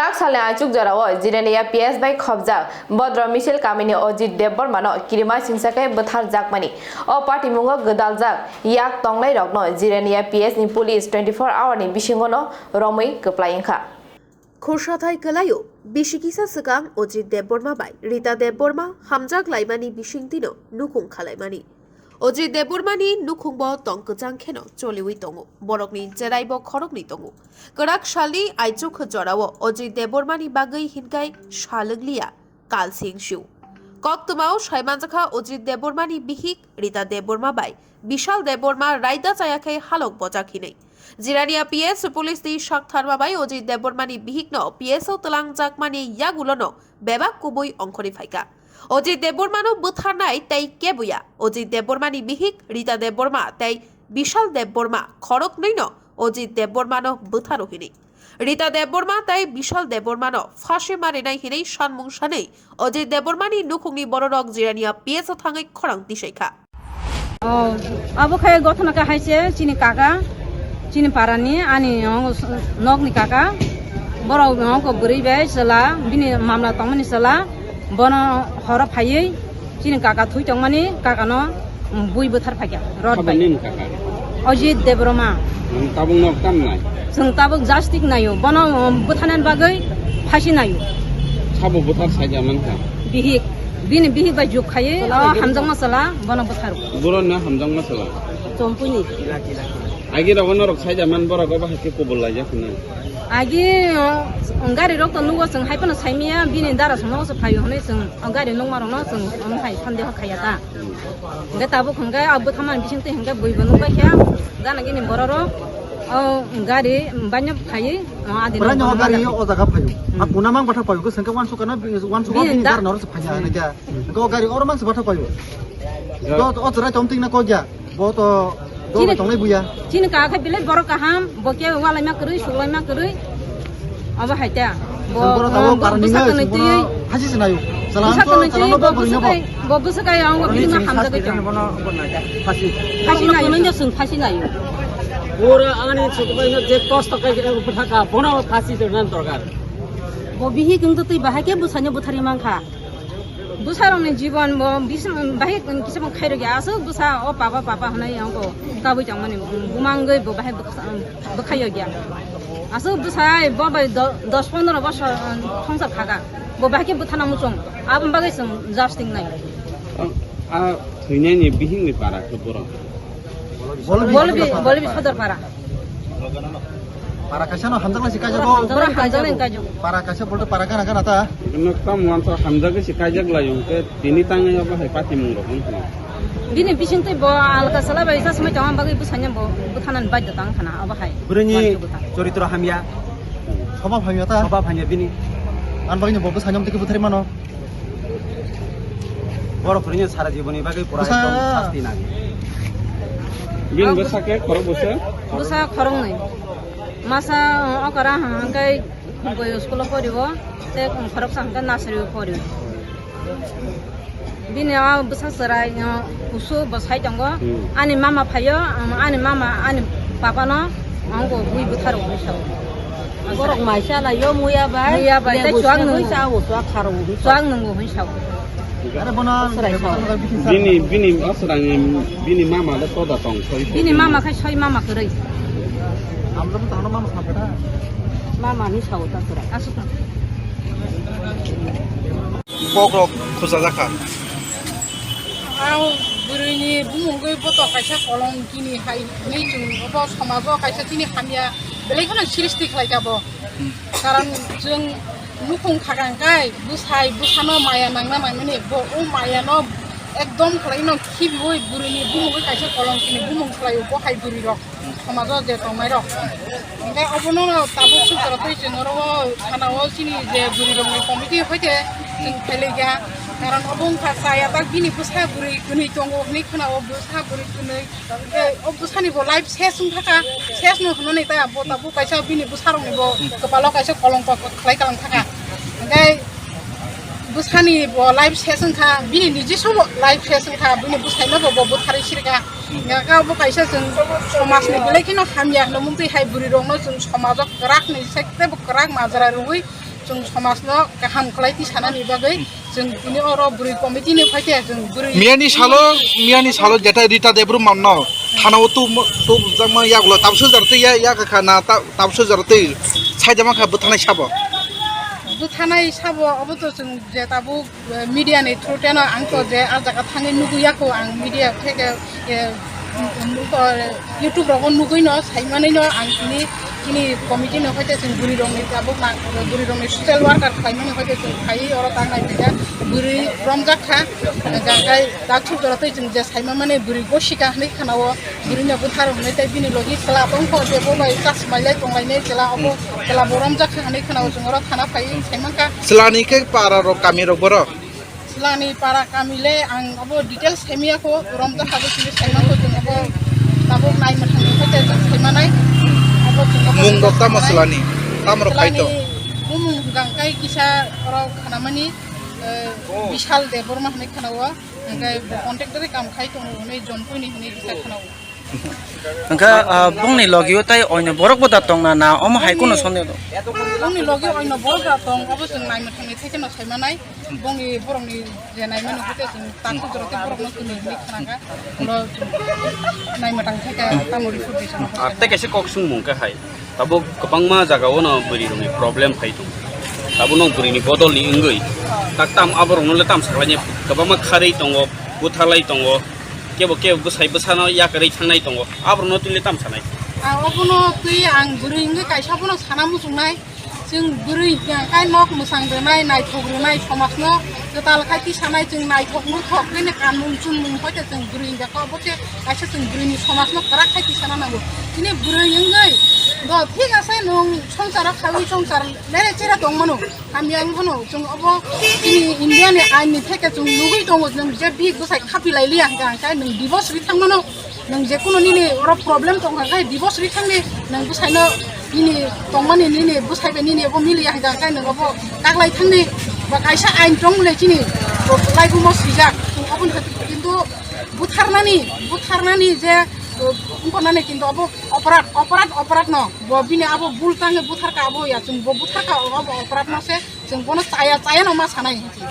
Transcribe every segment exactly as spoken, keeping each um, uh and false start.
Kwrak salni aichuk jorao Jirania P S bai khobjak Bodro Misil kamini Ojit Debbarmano kirima singsa khe bwtharjakmani. O patimungo gwdaljak yak tongnairokno Jirania P S ni police twenty-four hour ni bisingono romwi kwplai wngkha. Khorsathai kwlaio, bisi kisa swkang Ojit Debbarma bai Rita Debbarma hamjak laimani bisingtwino nukhung khalaimani. Ojit Debbarmani nukhungbo tong kwchang kheno choliwi tongo. Borokni cheraibo khoroknwi tongo. Kwrak salni aichuk jorao Ojit Debbarmani bagwi hinkai salwkliya kalsing siu. Koktwmao saimanjakha Ojit Debbarmani bihik Rita Debbarma bai Bishal Debbarma raida chaya khe halok bojak hinwi. Jirania P S police ni saktharma bai Ojit Debbarmani bihikno P S o twlangjakmani yagulono bebak kubui ongkhorwi phaikha. Ojit Debbarmano bwtharnai tei kebuya. Ojit Debbarmani bihik Rita Debbarma tei Bishal Debbarma khoroknwino Ojit Debbarmano bwtharo hinwi. Rita Debbarma tei Bishal Debbarmano phasi marinai hinwi sanmung sanwi Ojit Debbarmani nukhungni bororok Jirania P S o thangwi khorang tisaikha. Oh, abo khe gothona khe hai se chini kaka, chini parani, ani nokni kaka, borok nokni bwrwi bai chwla, bini mamla tongmani chwla, bono horo phaiwi chini kaka thwi tongmani, kakano, um, bui bwthar phaikha, rod bai. Abo nini kaka? Ojit Debbarma. Nang tabuk nok tam nai? Chwng tabuk jastik naio, bono, um, bwtharnani bagwi phasi naio. Sabo bwthar saida mankha? Bihik. Bini bihik bai juk khaiwi, o hamjakma chwla bono bwtharo. Borokno hamjakma chwla? Chompuni. Agi rogo norok saida man borok obo hai khe kubul laijak hwnwi. Agi, o, gari rok to nugo chwng hai phano saimaya, bini dara songno se phaio hwnwi chwng, o, gari nungma rokno chwng, o, hai sandeho khaiya ta. Hwnkhe tabuk hwnkhe a bwtharmani bisingtwi hwnkhe buibo nukbaikha, gana gini bororok, o, gari baino phaiwi, o, adino. Bwrani o gari o jaga phaio. A puna mang bathak phaio, hwnkhe sengkhe wansukha na, wansukha bini bini da- dara norok se phaiya hwnwi khe. Hwnkhe o gari oro mang se bathak phaio. O, o chwrai tong tingna kok ya. Bo to dol bai tongnai buya. Chini kaka khe belai borok kaham, bo khe walaima kwrwi, suklaima kwrwi. Abo hai ta. Bo, bo, bo, bo bwsa kwnwi twi. Phasi se nayo. Bwsa kwnwi twi, bo bwsa kai, bo bwsa kai ang bo bini ma hamjagwi tong. Phasi. Phasi nayo. Phasi nayo. Pura ani chukbai no je kosto kai khe bwthaka, bono phasi se nan dorkar. Bo bihik wng twi bahai khe bwsano bwtharwi mankha. Bwsarokni jibon bo bising bahai kisa bo khairokya, aswk bwsa o papa papa hwnwi ang bo kabui tongmani, bumangwi bo bahai bwkha-, bwkhaiyokya. Aswk bwsa ai bo bai do-, dos pondro bosor, um, songsar khaka. Bo bahai khe bwthana muchung. Aboni bagwi chwng jasting nai. A, a thwinani bihikni para khe borok? Bolbi, Bolbi, Bolbi Sodor para. Para kaisa no hamjaknai se kaijak. Para hamjaknai, hamjaknai kaijak. Para kaisa bolte para gana gana ta. Nok tam wansa hamjagwi se kaijak lai hwnkhe tini tangwi abo hai patimung rok wngkha. Bini bisingtwi bo alka sala bai sa swmai tongma bagwi bwsanya bo bwthanani baidya tang khana abo hai. Bwrwini choritro hamya. Swbab hamya ta? Swbab hamya bini. Ang bagwi bo bwsanya tiki bwthari mano. Borok kwrwino sara jiboni bagwi pura ekdom sasti nang. Bini bwsa khe khorok bwsa? Bwsa khoroknwi. Masa, uh, okra hwnkhe boyo school-o poriwo, tei khoroksa hwnkhe nursery-o poriwo. Bini o bwsa chwrai, uh, kusu bo sai tongo. Hmm. Ani mama phaio, um, ani mama, ani papano, ang bo bui bwtharo hwnwi sao. Borok mai chalaio, muya bai. Muya bai, tei chuak nungo. Chuak nungo hwnwi sao. Are bono bini, bini aswrangni, bini mama le soda tong soi. Bini mama khai soi mama kwrwi. Amrok tangno mama sakha. Mama ni sao ta sura. Asuk. Bokrok khusa jakha. Ang bwrwini bumungwi boto kaisa kolong kini hai hinwi chwng obo somajo kaisa chini hamya belai kheno srishti khlaikha bo. Karon chwng nukhung khakang kai bwsai bwsano maya nangna nangmani bo o mayano ekdom khwlaino khibiwi bwrwini bumungwi kaisa kolong kini bumung khlaio bo hai bwrwirok. Somajo je tongnairok. Hingke obono tabuk sukjora twi chwng oro o thana o chini je bwrwirokni committee hoite chwng phailaikha. Karon obo wngkha chaya tak bini bwsa bwrwi kwnwi tongo hinwi khna o bwsa bwrwi kwnwi. Hingke o bwsani bo life ses wngthaka, ses no hwnwi ta bo tabuk kaisa bini bwsarokni bo kwpalo kaisa kolongko khlai kalang thaka. Hingke bwsani bo life ses wngkha, bini nijiswbo life ses wngkha, bini bwsaino bo bo bwtharwi sirikha. Hingkha bo kaisa chwng somajni belai kheno hamya hwnwi mungtwi hai bwrwirokno chwng somajo kwrak ni sekte bo kwrak majra rwui Chwng somajno kaham khlai twi sanani bagwi chwng tini oro bwrwi committee ni phaikhe chwng bwrwi miyani salo, miyani salo jetai Rita Debbarma no thana o tu, tu jakma yagulo tabso jar twi ya, ya kha na ta-, tabso jar twi saida mankha bwthanai sabo. Bwthanai sabo obo to chwng je tabuk, eh, media ni through teno ang to je ah jaga thangwi nugwi ya kho ang media theke, eh, um, um, to, eh, YouTube rogo nugwi no sai manwi no ang tini, tini committee no hoite chwng bwrwi rok ni tabuk na, bwrwi rok ni social worker khlai mani hoite chwng phaiwi oro tangnai tei bwrwi romjak kha, hwnkhe tak thuk jora tei chwng je sai ma mani bwrwi gosika hinwi khana o. Bwrwino bwthar hwnwi tei bini logi chwla tongkho, je bo bai chasmai lai tong lainai chwla, obo chwla bo romjak kha hwnwi khwnao, chwng oro thana phaiwi sai mankha. Chwlani khe para rok, kami rok borok? Chwlani para kami le ang abo details sai maya kho, romjak kha bo chini sai mankho, chwng abo tabuk nai mwthangni khe chwng sai manai. Abo chwng abo Mung rok tamo sai manai. Chwlani? Tamo rok khai to? Chwlani bumung hwnkha khe kisa oro khanamani, eh, Bishal Debbarma hwnwi khwnao. Hwnkhe bo contractor kam khai tongo hwnwi Jompui ni hwnwi kisa khwnao. Hwnkhe, ah, bongni logio tai oino borok bo da tongna na omo hai kheno bongni, sonde do? Bongni logio oino borok da tong, obo chwng naimwthangni thai kheno sai manai. Bongni borokni je naimani hoite chwng takhuk jora tei borokno kwnwi hwnwi khnakha. Ulo chwng naimwthang thai khe tamo report bai chwng. Ah, tei kaisa kok swngmung khe hai. Tabuk kwbangma jagao no bwrwi rokni problem phai tongo. Tabuk no bwrwini bodolni wngwi tak tam aborokno le tam saklaini kwbangma kharwi tongo, bwtharlai tongo, kebo kebo bwsai bwsano yakarwi thangnai tongo, aborokno twi le tam sanai? Ang obono twi ang bwrwi wngwi kaisa bono sana muchungnai, chwng bwrwi hwnkha khe nok mwchang rwnai, naithok rwnai, somajno kwtal khai twi sanai, chwng naithok nuthok khe kanmung chunmung hoite chwng bwrwi hwnkha khe obo khe kaisa chwng bwrwini somajno kwrak khai twi sana nango. Chini bwrwi wngwi do thik ase nwng songsaro khaiwi songsar lere chera tongmano, hamya wng phano chwng obo chini India ni ain ni theke chwng nugwi tongo, nwng je bihik bwsai khapi lai liya hwnkha hwnkhe nwng divorce ri thangmano, nwng je kunu nini oro problem tongkha khe divorce ri thangdi, nwng bwsaino nini tongmani nini bwsai bai nini obo miliya hwnkha hwnkhe nwng obo kaglai thangdi, ba kaisa ain tong le chini laibumo swijak, chwng obo kintu butharnani, butharnani je, uh, wngkha nani kintu obo Oporad, oporad, oporad no. Bo bini abo bul tangwi butharkha abo ya, chwng bo butharkha, abo oporad no se, chwng bono chaya, chaya no ma sanai hinwi.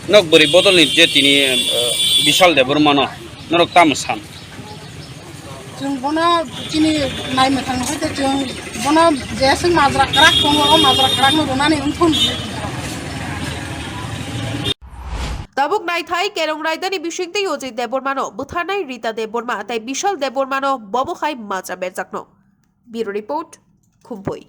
Nok bwrwi bodolni je tini, eh, Bishal Debbarma no norok tamo san? Chwng bono chini naimwthang hoite chwng bono je swng majra kwrak tongo, o majra kwrak no rwnani wngthun. Tabuk naithai Kerong Raidani bisingtwi Ojit Debbarmano bwtharnai Rita Debbarma tei Bishal Debbarmano bomo hai majra berjakno. Bureau Report, Khumpui.